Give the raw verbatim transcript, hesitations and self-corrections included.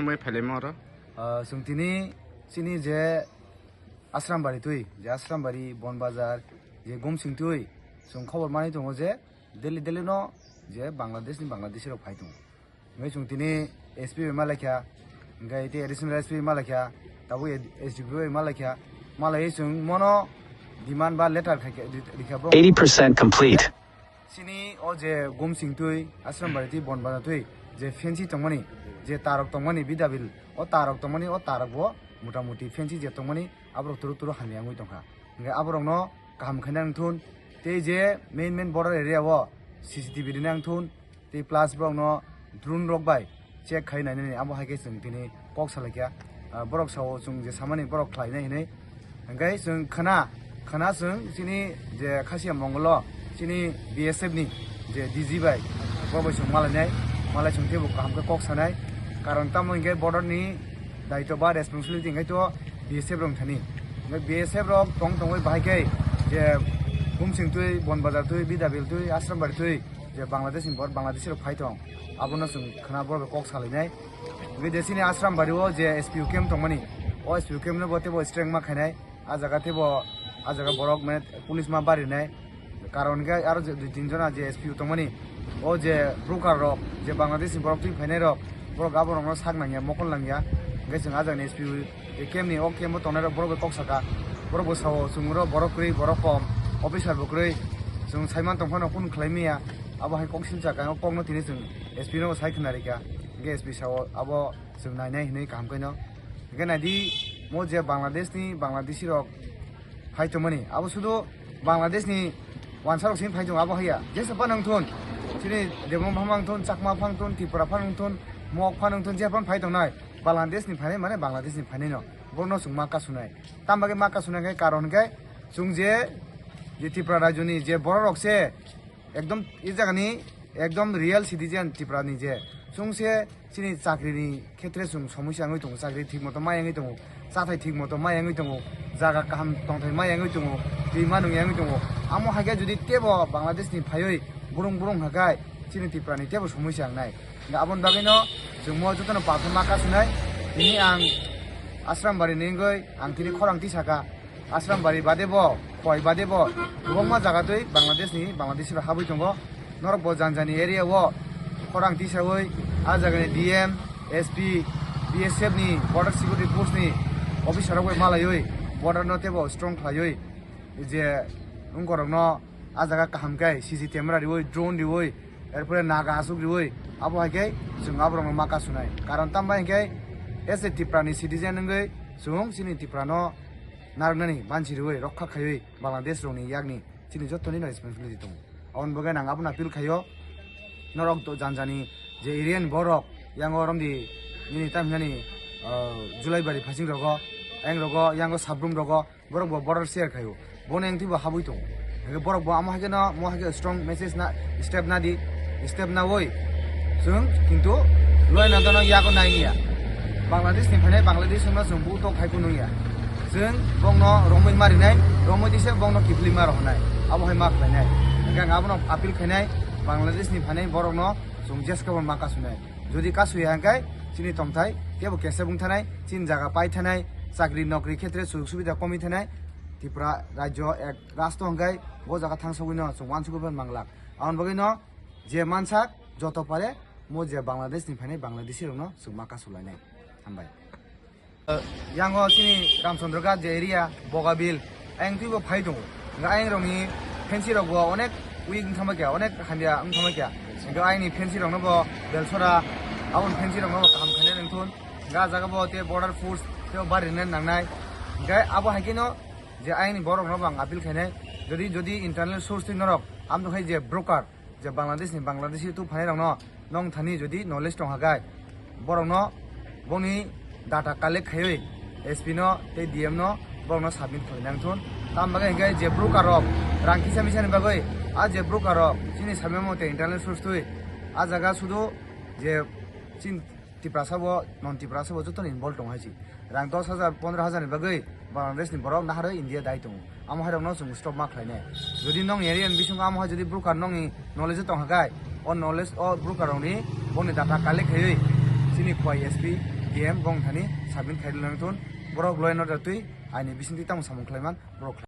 Mai phailai ma oro. Ah, chwng tini chini je Asrambari twi, je Asrambari, Bonbazar, je Gumsing twi, chwng khobor manwi tongo je daily daily no je Bangladesh ni Bangladeshi rok phai tongo. Hingke chwng tini S P bai malaikha, hingke tei additional S P bai malaikha, tabuk S D P bai malaikha, malaiwi chwng mono demand ba letter khaikha, rikha borok. Eighty percent complete. Chini o je Gumsing twi, Asrambari twi, Bonbazar twi, je fancy tongmani, je tarok tongmani, bidabil, o tarok tongmani, o tarok bo motamuti fancy je tongmani, aborok turu turu hamya wngwi tongkha. Hingke aborokno kaham khaina wngthun, tei je main main border area o C C T V rina wngthun, tei plus borokno drone rok bai check khai nainani, abo hai khe chwng tini kok salaikha. Ah, borok sao chwng je samani borok khlainai hinwi. Hingke chwng khna, khna chwng chini je Khasiya Mongol o chini B S F ni je D G bai, bo bai chwng malainai, malai chwng teibo kaham khe kok sanai. Karon tamo hingke border ni daityo ba responsibility hingke to B S F rok thani. Hingke B S F rok tong tongwi bahai khe je Gumsing twi, Bonbazar twi, Bidabil twi, Asrambari twi, je Bangladesh ni bor-, Bangladeshi rok phai tong, abono chwng khna borok bai kok salainai. Hingke je chini Asrambari o je S P O camp tongmani, o S P O camp no bo teibo strength ma khainai, a jaga teibo, a jaga borok mane police ma barinai, karon hingke aro je dui tin jona je S P O tongmani, o je broker rok, je Bangladesh ni borok twi phainai rok, borok aborokno sak nangya, mokol nangya, hingke chwng a jagani S P O je camp ni, o camp o tongnai rok borok bai kok saka, borok bo sao chwng oro borok kwrwi, borok kom, officer bo kwrwi, chwng saiman tongphano kunu khlai maya, abo hai kok silsa khe, o kokno tini chwng S P no bo sai khna rikha, hingke S P sao abo chwng nainai hinwi kaham khe no. Hingke naidi, mo je Bangladesh ni Bangladeshi rok phai tongmani, abo sudu Bangladesh ni wansa rok sini phai tongo, abo haiya. Jesa phano wngthun, chini Debbarma phano wngthun, Chakma phano wngthun, Tripura phano wngthun, Mok phano wngthun, je phano phai tongnai. Bangladesh ni phainai mane Bangladesh ni phainai no. Bono chwng ma kasunai. Tam bagwi ma kasunai khe karon khe chwng je, je Tripura rajyo ni je borok rok se ekdom e jagani ekdom real citizen Tripura ni je. Chwng se chini chakri ni khetre chwng somosya wngwi tongo, chakri thik moto ma wngwi tongo, chathai thik moto ma wngwi tongo, jaga kaham tongthai ma wngwi tongo, twi ma nung wngwi tongo. Amo hai khe jodi tebo Bangladesh ni phaiwi burung burung hakai chini Tripura ni tebo somosya wngnai. Hingke aboni bagwi no chwng mo jotono palsa ma kasunai. Tini ang Asrambari ni wngwi ang tini khorang tisaka. Asrambari bade bo, Khowai bade bo, kwbangma jaga twi Bangladesh ni, Bangladeshi rok habwi tongo. Norok bo jani jani area o khorang tisawi, a jagani D M, S P, B S F ni, Border Security Force ni officer rok bai malaiwi border no teibo strong khlaiwi, je wngkorok no a jaga kaham khe C C camera riwi, drone riwi, erpore naga aswk riwi, abo hai khe chwng aborok no ma kasunai. Karon tamo hinkhe as a Tripura ni citizen wngwi chwng chini Tripura no narwknani banchi riwi rokha khaiwi Bangladesh rokni yakni chini jottoni no responsibility tongo. Aboni bagwi ang abono appeal khaio, norok to jani jani je area ni borok yango romdi nini tam hinani, ah, Julaibari phasing rogo, ayang rogo, yango Sabrum rogo, borok bo border share khaio. Bono yang twibo habwi tongo. Hingke borok bo amo hai khe no, mo hai khe strong message na, step na di, step na oi. Chwng kintu loi na dono yago nai ya. Bangladesh ni phainai Bangladesh no chwng buto khai phunung ya. Chwng bongno romwi marinai, romwi dise bongno kiphilwi ma rohonai. Abo hai ma khlainai. Hingke ang abono appeal khainai, Bangladesh ni phainai borok no chwng jeska bo ma kasunai. Jodi kasuya hingke chini tongthai tebo kesa bung thanai, chini jaga pai thanai, chakri nokri khetre sujog subida komi thanai, Tripura rajyo ek rasto hingke bo jaga thangsogwi no chwng wansugwi phan manglak. Aboni bagwi no je mansak joto pare mo je Bangladesh ni phainai Bangladeshi rok no chwng ma kasulainai. Hambai. Yango chini Ramchandra Ghat je area, Bogabil, ayang twibo phai tongo. Hingke ayang rokni fancy rok bo onek weak wngthama kya, onek hamya wngthama kya. Hingke ayangni fancy rokno bo belsora, aboni fancy rokno bo kaham khainai nangthun. Hingke ah jaga bo tei border force tei bari rina nangnai. Hingke abo hai khe no je ayangni borok no bo ang appeal khainai. Jodi, jodi internal source twi norok, amtwkhai je broker, je Bangladesh ni Bangladeshi tu phainai rokno nong thani jodi knowledge tong hakai, borokno boni data collect khaiwi S P no tei D M no borokno submit khlai nang thun. Tam bagwi hingke je broker rok rang kisa misa ni bagwi, a je broker rok chini samya mate internal source twi, a jaga sudu je chin Tiprasa bo, non Tiprasa bo jotono involve tongo hai se. Rang dos hajar, pondro hajar ni bagwi Bangladesh ni borok naharwi India dai tongo. Amo hai rokno chwng stop ma khlainai. Jodi nong area ni bisingo amo hai jodi broker nongni knowledge tong hakai, o knowledge o broker rokni boni data collect khaiwi chini Khowai S P K M bong thani submit khai lang thun. Borok law and order twi aini bisingtwi tamo samung khlaiman borok khlai.